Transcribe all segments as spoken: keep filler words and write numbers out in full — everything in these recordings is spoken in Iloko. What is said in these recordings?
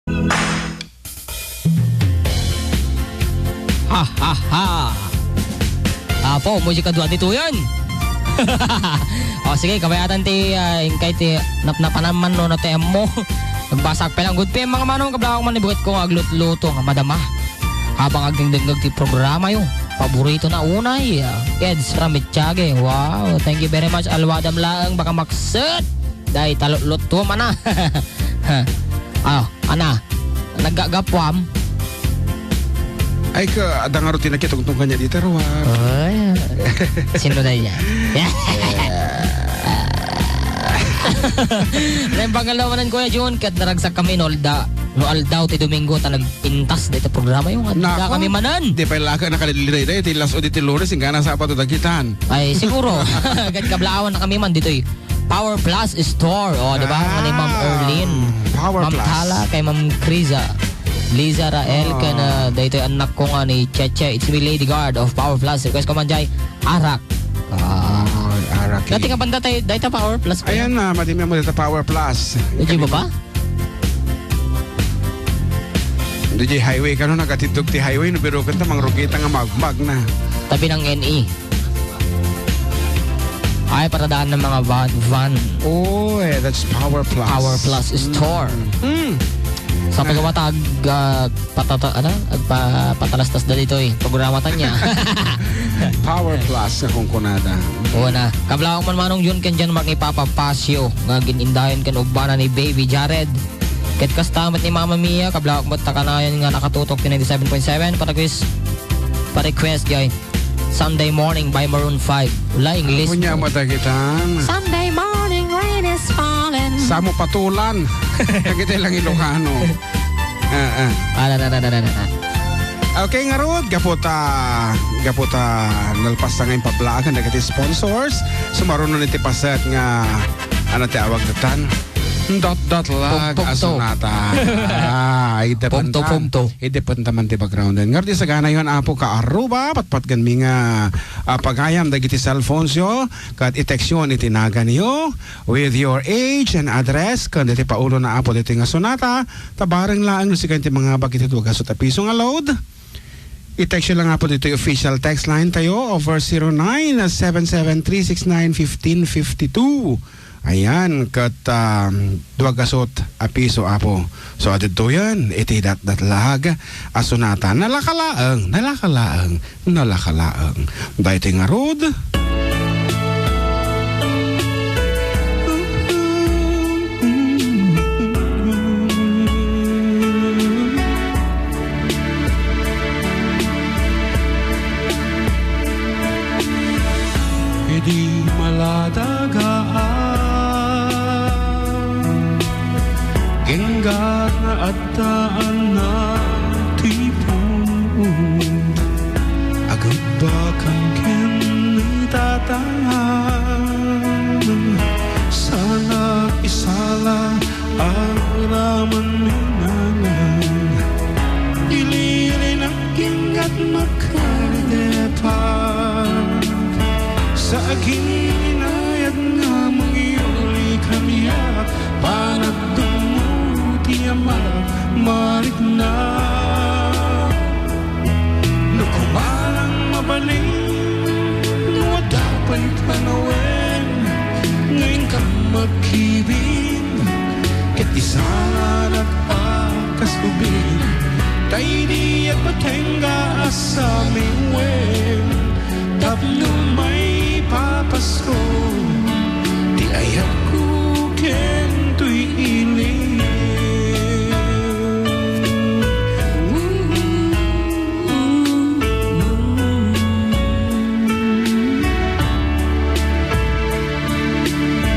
Ha, ha, ha. Apo, musika dua ditoyen. O, sige, kabayatan ti, ah, inkay ti napnapanam man no, no, ti ammo. Nagbasag pa lang. Good P M, mga manong, kablawak man, ibuket ko nga aglutluto nga madama. Habang agdingdingag ti programa yo, paborito na unay, ah, Eds Ramitiage. Wow, thank you very much. Alwadam laeng, baka makset. Day, talutluto man na. Ah, ana, naggagapuam? Ay, ka, adda nga rutina kitungtong kanya dito, Ruar. Ay, sino na yan? Naimbangalawanan, Kuya Jun, ket naragsak kami no alda-, no aldaw ti Domingo, ta nagpintas dito programa yung at Nako, kami manan. Di pa ilaka nakaliliray, dahil ti las o di ti Lunes, ingkana sa apat o dagitan. Ay, siguro. Agad kablaawan na kami man ditoy Power Plus Store. O, di ba? Ah, ni Ma'am Erlyn. Power Ma'am Plus. Tala, kay Ma'am Criza. Liza Rael, ah, ken, ah, daytoy anak ko nga ni Cheche. It's me, Lady Guard of Power Plus. Request ko man jay, Arak. Ah. Ay, Arak, dati eh. Nga banda tayo, dayta Power Plus pa. Ayan na, madimya mo dayta Power Plus. Di ba ba? Di jay highway, kano nagatidog ti highway, no, pero kanta mangrugita nga magmag na. Tabi ng N E. Ay, paradaan ng mga van, van. Oh, eh, that's Power Plus. Power Plus Store. Mm. Mm. Sa pagkawatag, ah, patata-, ano? Agpa-, patalastas da dito eh. Programa ta niya. Power Plus nga kungkunada. Oo na. Kablawak man manong Jun ken Jan Mark ni Papa Pasio nga ginindayon ken ugbana ni Baby Jared. Ket kasta met ni Mama Mia, kablawak met ta kanayon nga nakatutok ti ninety-seven point seven. Pa-request, pa-request, jay. Sunday Morning by Maroon five. Wala, English. Kunya mo tagitan. Sunday morning, rain is falling. Samo patulan. Dagiti lang Ilocano. Ah, ah. Ala, na, na, na, na, na. Okay, ngarud, gapu ta, gapu ta nalpas ta nga impablaag dagiti sponsors. Sumaruno iti paset nga, ano ti awag datan? Dot, dot, lag, pugto, pugto. Asunata. Ah, ay, depende. Pugto, pugto. Idependa man ti background. Ngarud, sagana yon, Apo, kaaruba, patpatgenmi nga, ah, pagayam dagiti cellphones yo, ket i-text yo iti nagan yo with your age and address, ken diti paulo na, Apo, diti nga sunata, ta bareng laeng no sika ti mangabak iti dua gasut a piso nga load. I-text yo lang, Apo, ditoy official text line tayo over zero nine seven seven three six nine fifteen fifty-two. Ayan, ket, um, dua gasut a piso, Apo. So, adtoyen iti datdatlag a sunata. Nalaka laeng, nalaka laeng, nalaka laeng. Daytoy ngarud. Idi maladagaan, genggat nga adda a natipon, agubbakam ken ni Tatang, sana isala agraman minanang. Ililinak Kinggat makaridepak sa aginayad nga mangyuli kaniak, panagdummo ti amak marikna. No kumarang mabalin, no adda pay panawen, ngayon ka magkibin. Ket isalanak a kas ubing, ta idi agpatengga a samiwen, tapno maipapasko ti ayatko ken toy ili.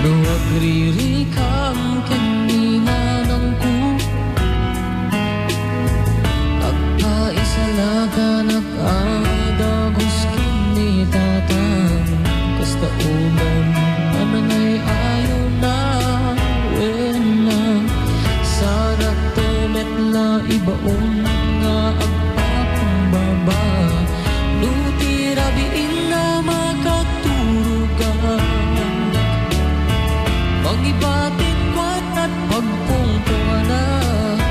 No agririkam ken ni nanangko, agpaisalakanak a dagus ken ni tatang, kasta unan a nangay-ayona, wen, sarakto met la ibaon nga agpakumbaba. No ti rabiin a makaturogan, mangibatik kuan at pagpungpunganak.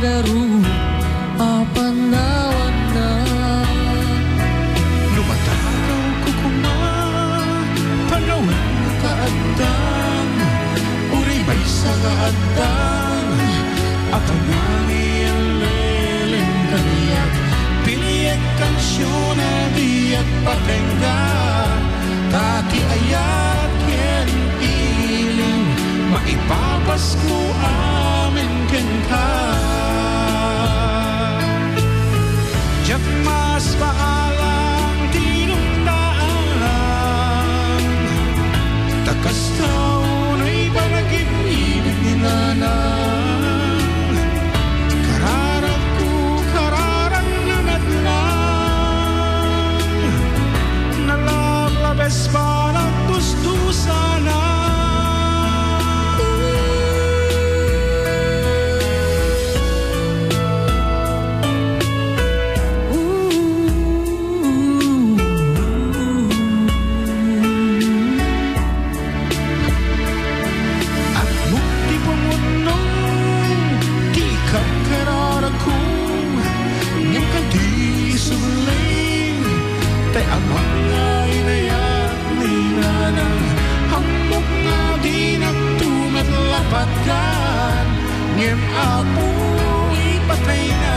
Garo a panawanna. No matakaw ko koma, panawen ka addan, uray maysa nga addan a panangiyan-lelen kaniak. Piliek kansion a diak patengga, ta ti ayat ken ilim maipapasko amin kenka. Diak masapul a tinungdaan, ta kasta unay panagib-ibig ni Nanang. Kararagko, kararag na nadna. Nalablabes pa nagtustusana. Ammok ti pamutno ti karkararagko, ngem kadi subli tay amak nga inayat ni Nanang. Ammok nga dinakto met lapatkan, ngem Apo, ipatayna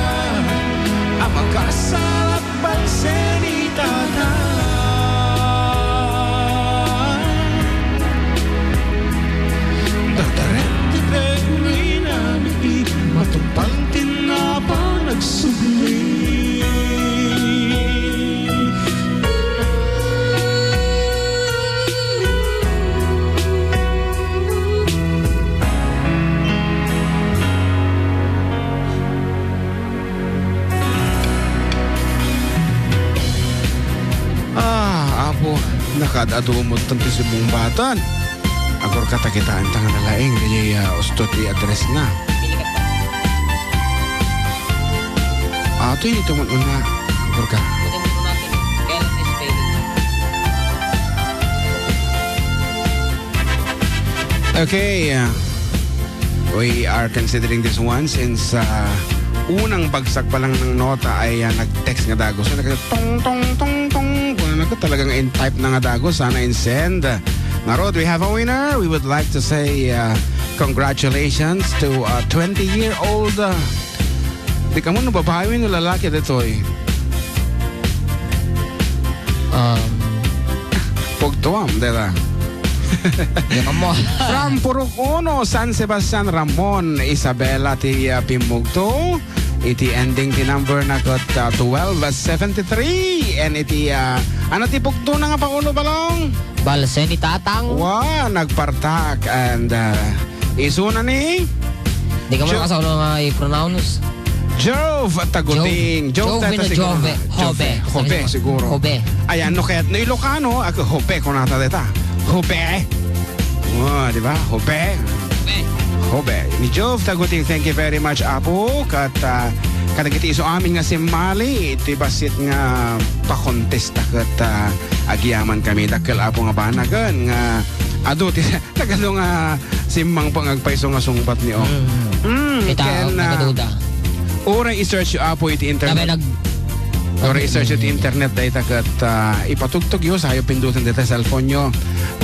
a makasala. Balse ni Tata. Dardarem ti pegrinami, matungpal ti napa nagsubli. Ah, Apo, nakaad-adu met ti subong batan. Agurka ta kitaenta nga nalaing, daydiay, ah, usto ti address na. Ato ito man una. Agurka. Okay, uh, we are considering this one since, uh, unang bagsak pa lang ng nota ay, uh, nag-text nga dagus. So, nag-, tong, tong, tong, tong. Kung ano ka talagang in type na nga dagus, sana in send. Ngarud, we have a winner. We would like to say, uh, congratulations to, uh, twenty-year-old, uh, Di kamo no babae wenno lalaki ditoy. Um, Pugtuam, deta. Di kamo. From Purok Uno, San Sebastian, Ramon, Isabela, ti, ah, pimmugto. Iti ending ti number na ket, ah, twelve seventy-three. And iti, ah, ano ti pugto na nga pangulo, Balong? Balse ni Tatang. Wa, nagpartak and, ah, isuna ni Di ka Jo- makasaulo nga i-pronounce. Jove Taguting. Jove. Jove Jove tata na siguro. Jove. Jove. Jove. Jove Jove. Siguro. Jove. Ayan, no, kaya, no, Ilocano, ako, Jove, kunata deta. Jove. Oh, di ba? Jove. Jove. Jove. Ni Jove Taguting, thank you very much, Apo. Kat, ah, kadagiti isu amin nga simmali, iti bassit nga pakontesta ket, ah, agyaman kami. Dakkel, Apo, nga banagen nga adu ti Nagadu nga simmangpet nga agpayso nga sungbat ni, oh. Mm. Mm, Kita, ken, ah, nagaduda. Uray i-search yo, Apo, iti internet. Kami nag- Uray i-search yo iti Mm. internet, dayta ket, ah, ipatugtog yo, sayo pinduten dita cellphone yo.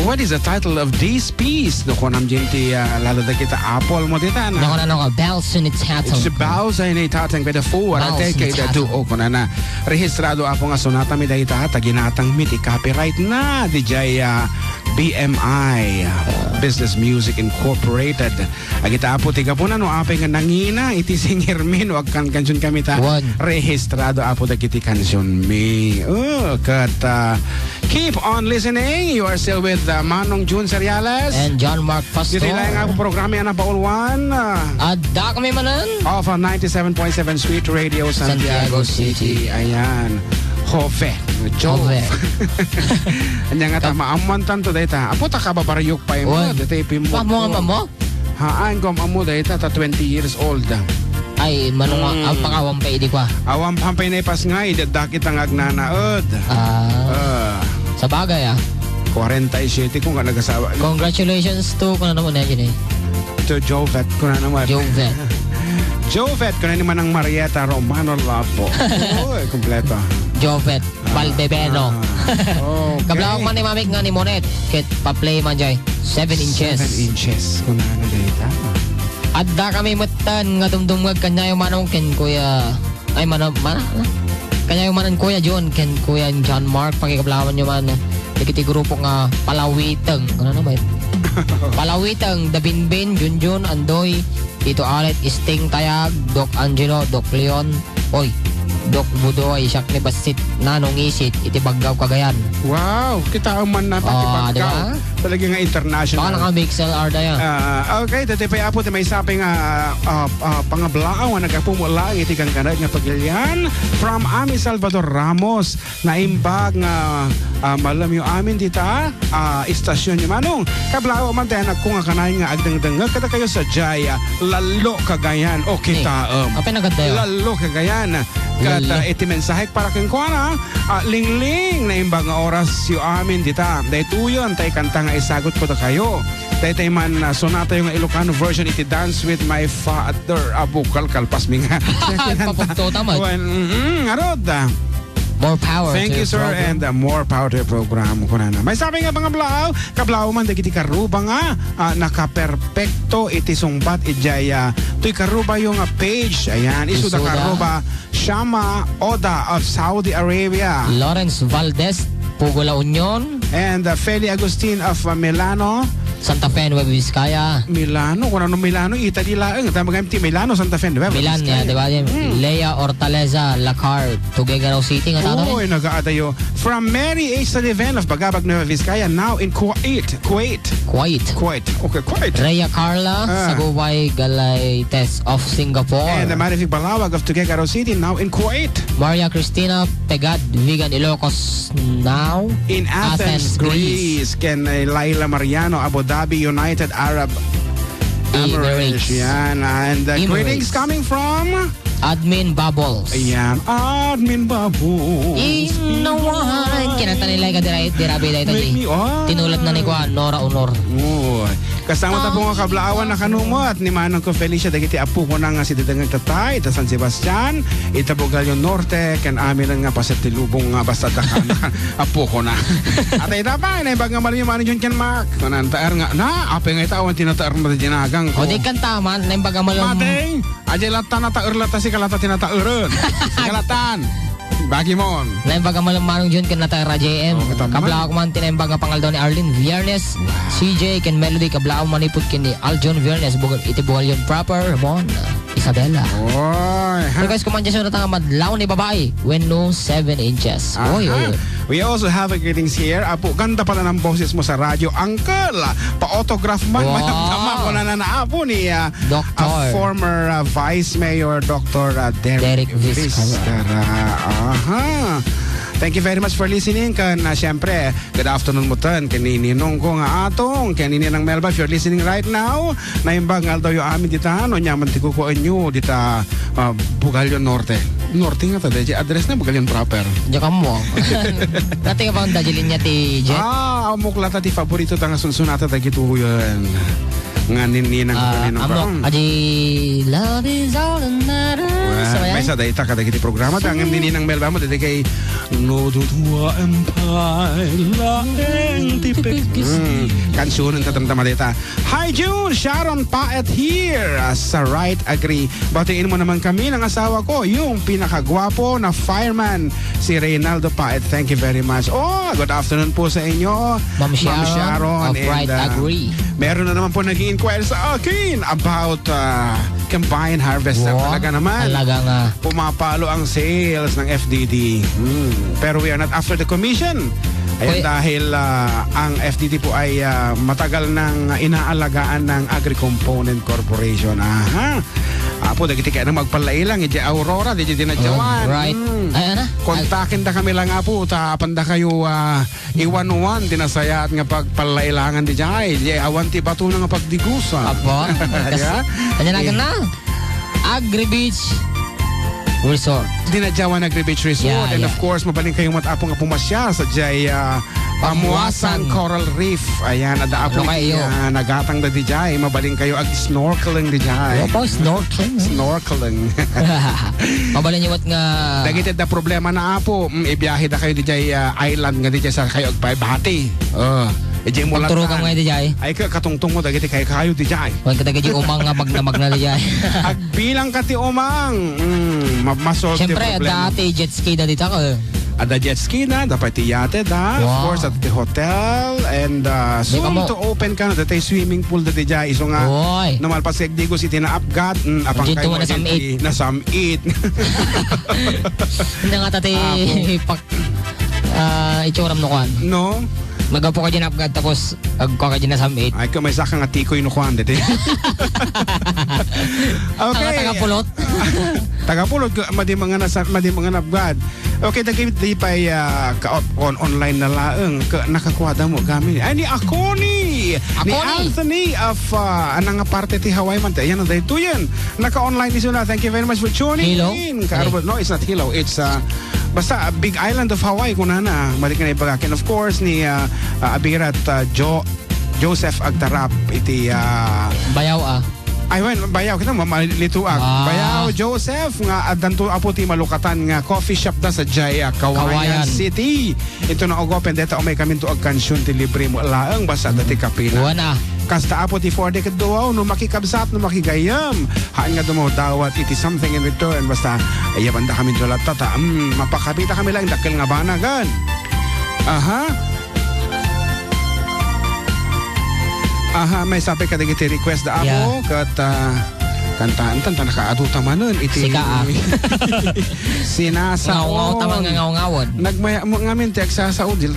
What is the title of this piece? No, kunam din ti, ah, lalo da kita Apple mo dita na. Naku, naku, naku, Bells in its Hatton. It's a Bells in its Hatton with a four. Bells in its Hatton. Duo, kunana. Rehistrado, Apo, nga sonata mi dayta, ta ginatang mi ti copyright na. Dijay, ah, B M I, Business Music Incorporated. Agita, Apo, ti gapuna no apay nga nangina iti singer mi no agkankansion kami ta Wan. Rehistrado, Apo, dagiti kansion mi. Oh, ket, ah, keep on listening. You are still with, ah, Manong Jun Seriales. And John Mark Pastor. Ditoy laeng nga programa a napauluan, ah, Adda kami manen. Of, ah, ninety-seven point seven Sweet Radio Santiago Santiago City. City. Ayan. Jove. Jove. Jove. Anya nga ta, maammoan tanto dayta. Apo, ta kababaryok pay mo, Wan. Dayta ipimmo. Pamo nga pamo? Haan, kom amo dayta, ta twenty years old. Ay, manong Hmm. ang pangawan pa idi kwa. Awan pa pay naipas nga, idadakit ang agnanaed. Ah. Ah. Sa bagay, ah. Kwarenta y siyete ko nga nagasawa. Congratulations to, kung ano mo na yun eh. To Jovet, kung ano mo. Jovet. Jovet, kuna ni Manang Marieta Romano Lapo. Uy, kompleto. Jovet, Ah, Valdebeno. Ah, okay. Kablawan man ni Mamik nga ni Monet, ket pa-play man jay, seven inches. Seven inches, kunana dayta. Adda kami metten nga dumdumngeg kaniayo manong ken Kuya, ay, mano-, mana-, kaniayo manen Kuya John ken Kuya John Mark, pakikablawanyo man dagiti grupo nga Palawiteng. Kunana met? Palawiteng, The Binbin, Junjun, Andoy, Tito Alet, Sting Tayag, Doc Angelo, Doc Leon, oy, Doc Budoy, siak ni Basit, Nanong Isit, iti Baggaw, Cagayan. Wow, kitaem man na, pati Ah, Baggaw. Di ba? Talaga nga international. Baka naka-mix L R tayo. Ah, okay, dati pa apo, ti may sabi nga, ah, ah, pangablaan, nga nagapumo lang iti gangganad nga pagilian. From Ami Salvador Ramos, naimbag nga, ah, malamyo amin dita, ah, istasyon ni Manong. Kablawan man tayo, nagko nga kanay nga agdengdengngeg kadakayo sadiay, ah, Lalo, Cagayan. O, Ni, kitaem. Apay nagadayo? Lalo, Cagayan. Kat, Lalo. Ah, iti mensahe para kenkuana, ah, Lingling, naimbag nga orasyo amin dita. Daytoyen tay kanta nga isagot ko dakayo. Daytay man, ah, sonatayo nga Ilocano version iti Dance with My Father. Ah, bukal, kalpas mi nga. Papugto ta man. Wen, mm, ngarud, ah. More power Thank to you, your sir, program. And, uh, more power to your program, kunana. May sabi nga, mga blaw, kablaw man dagiti karuba nga, ah, nakaperpekto iti sungbat idiay, ah, toy karubayo nga page. Ayan, isuda Isuda. Karuba, Shama Oda of Saudi Arabia. Lawrence Valdez, Pugo La Union. And, uh, Feli Agustin of, uh, Milano. Santa Fe, Nueva Vizcaya. Milano, kung ano Milano, Italy laeng. Tama nga ti Milano, Santa Fe, Nueva Milan, Vizcaya. Yeah, di ba? Hmm. Lea Hortaleza, Lacar, Tuguegarao City, nga tao, Uy, eh. Nagaadayo. From Mary H. Sullivan of Bagabag, Nueva Vizcaya, now in Kuwait. Kuwait. Kuwait. Kuwait. Okay, Kuwait. Rhea Carla, Ah. Sagubay, Galaites of Singapore. And, uh, Marivic Balawag of Tuguegarao City, now in Kuwait. Maria Cristina Pegad, Vigan, Ilocos, now In Athens, Athens, Greece. Greece. Ken, uh, Laila Mariano, Abu Dhabi, United Arab Emirates. Emirates. Yan. And, uh, Emirates. Greetings coming from Admin Bubbles. Ayan. Admin Bubbles. Inawan. Kinanta nila ka dira, dira, bida ito, Make di. Me, oh. Tinulat na ni Kuan, Nora Honor. Uy. Kasama ta po nga kablaawan na kanumot ni Manang ko Felicia, dagiti apo ko na nga si Dideng Tatay, ta San Sebastian, ita Bugallo Norte, ken amin nga paset ti lubong nga basta dakana, apo ko na. At ita pa, naimbag nga malamyo, Manong John ken Mark. Kunan, taer nga, na, apay nga ita, awan ti nataer mo ti ginagang ko. O, di kanta man, naimbag nga malam- Mateng! Ajay latta nataer latta, sika latta tinataeren. Sika lattan. Bagimon. Naimbag a malam Manong John ken nataer a J M. Oh, tama. Kablaak man ti naimbag nga pangaldaw ni Arlene Viernes, Wow. C J ken Melody, kablaak manipud ken ni Aljon Viernes, bug-, iti Bugalyon proper, Ramon, Isabela. Oy, ha? Request ko man dyan sa natang madlaw ni babae, wenno seven inches. Aha. Oy, oy, oy. We also have a greetings here. Apo, ganda pala ng boses mo sa radyo, Uncle. Pa-autograph man, Wow. Madam Tama, ko na na apo ni, ah, Doctor. Ah, former, ah, Vice Mayor Doctor, ah, Derek Derek Vizcara. Vizcara. Aha. Thank you very much for listening. Kan, ah, siyempre, good afternoon mo, Tan. Ken ni Ninong ko nga Atong, ken ni Ninang Melba, if you're listening right now, naimbag nga aldawyo amin dita, no, nyaman ti kukuanyo dita, ah, Bugalyon Norte. Norte nga ta, di, address na Bugalyon proper. Diyan ka mo. Dati ka bang dajilin niya ti Jet? Ah, amok lata ti favorito ta nga sunsunata dagitoyen. Nga ninninang Ah, ninang amok. Brown. Adi, love is all that matters. Well, Sabay? May sa dayta kadagiti programa. Ta ngem ninang Melba mo, dati kay No duduaem pay laeng ti pagkis- Hmm, kansionen ta tamtama dayta. Hi, June! Sharon Paet here, ah, sa Right Agree. Batiin mo naman kami ng asawa ko, yung pinakagwapo na fireman, si Reynaldo Paet. Thank you very much. Oh, good afternoon po sa inyo, Ma'am Sharon of and, Right ah, Agree. Meron na naman po nag-i-inquire sa akin about, ah, combined harvester. Wow, talaga naman. Talaga nga. Pumapalo ang sales ng F D D. Hmm. Pero we are not after the commission. Ayan, Pwe- dahil, ah, ang F D D po ay, ah, matagal nang inaalagaan ng Agri-Component Corporation. Aha. Apo, dagiti kaya nang magpalailang, iti Aurora, di dinadyawan. Oh, right. Hmm. Ay, ano? Kontakin da kami lang, apo, ta, apanda kayo, ah, iwanwan, dinasayaat nga pagpalailangan di jay. Di awan ti bato na nga pagdigusa. Apo. Kas-, Diba? Anya na Eh. Agri Beach Resort. Dinadyawan Agri Beach Resort. Yeah, And of yeah. course, mabalin kayo mat-, apo nga pumasyal sa jay, ah, Pamuasan Coral Reef. Ayan, adda apo iti, ah, nagatang da dijay. Mabalin kayo ag-snorkeling dijay. Ano pa, snorkeling? Snorkeling. Mabalin yung wat nga. Dagiti adda problema na apo, mm, ibiyahe da kayo dijay, ah, island nga dijay sa kayo agpaibati. Oh, ijay mo lang. Pagturukan mo nga dijay. Ay, ka-, katungtong mo dagiti kayo, kayo dijay. Wen ka dagiti umang nga magna-magna dijay. Agbilang ka ti umang. Mm, ma-, masolve ti problema. Siyempre, adda ti jet ski da dita ka. Adda jet ski na, dapat ti yate da. Of course, at the hotel. And, uh, soon to open ka na, datay swimming pool da dijay. Isu nga, namalpas kay Digos iti naapgat, mm, apang kayo mo iti nasam-it. Hindi nga tati pak-, ah, itsuram no kuan. No? Magapu ka dyan apgat, tapos agkwa ka dyan nasam-it. Ay, kung may saka nga tikoy no kuan, dati. Okay. Ang tagapulot. Tagapulot, madi mga nasa-, madi mga napgad. Okay, dagiti pay, ah, ka-, on-, online na laeng, ka-, nakakuha da mo kami. Ay, ni Akoni! Ni Akoni! Anthony of, ah, anang parte ti Hawaii man, ayan, ang daytoyen. Naka-online isuna. Thank you very much for tuning in. Hello. Kaarbon, no, it's not Hilo. It's, ah, basta, ah, Big Island of Hawaii, kunana. Mali ka na ibagak. And of course, ni, ah, ah, Abirat, ah, Jo-, Joseph Agtarap, iti, ah, Bayaw, ah. Ay, wen, Bayaw, kita, ma-, malituag. Ah. Bayaw, Joseph, nga addanto apo ti malukatan nga coffee shop da sa Jaya, Kawayan City. Into na ogo, pendeta o may kaminto agkansion ti libre mo laeng, basta da ti kape na. Wana. Kasta apo ti four day ket duwaw, no makikabsat, no makigayyem. Haan nga dumaw dawat iti something in return, basta ayaban da kami dulatta, ta, mm, mapakapita kami lang, dakkel nga banagan. Aha. Aha, may sabi ka dagiti request da apo, kat, ah, kantaan tan, tan nakaadu ta manen iti sika, ah. Sinasaon. Ngawngaw ta man nga ngawngawan. Nagmaya mo ngamin ti agsasaod, dil-,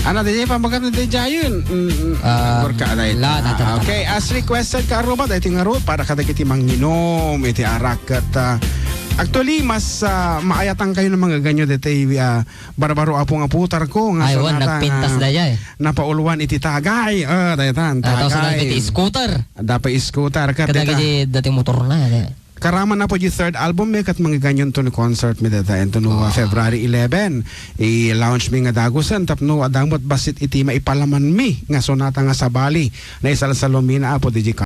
ana, di pamagat na di jayon. Mm, mm. Ah, Gorka, anay. La, ta, ta, ta, ta. Okay, as requested, karuba, dahil nga ro, para kadagiti manginom, iti arak, kat, ah, actually, mas, ah, maayatan kayo ng mga ganyo, dito, ah, barbaro apo nga putar ko, nga ay, wan, sonata nagpintas nga dayay. Napauluan iti tagay. Ah, daytan, ah, tagay. Iti scooter. Dapat scooter, kat kadagiti dayta. Dati motor na, eh. Karaman na po di third album mi, kat mangganyan to ni concert mi dayta, ento no, ah, February eleven. I-launch mi nga dagusen, tapno adamot basit iti maipalaman mi, nga sonata nga sabali, na isalsalumina apo di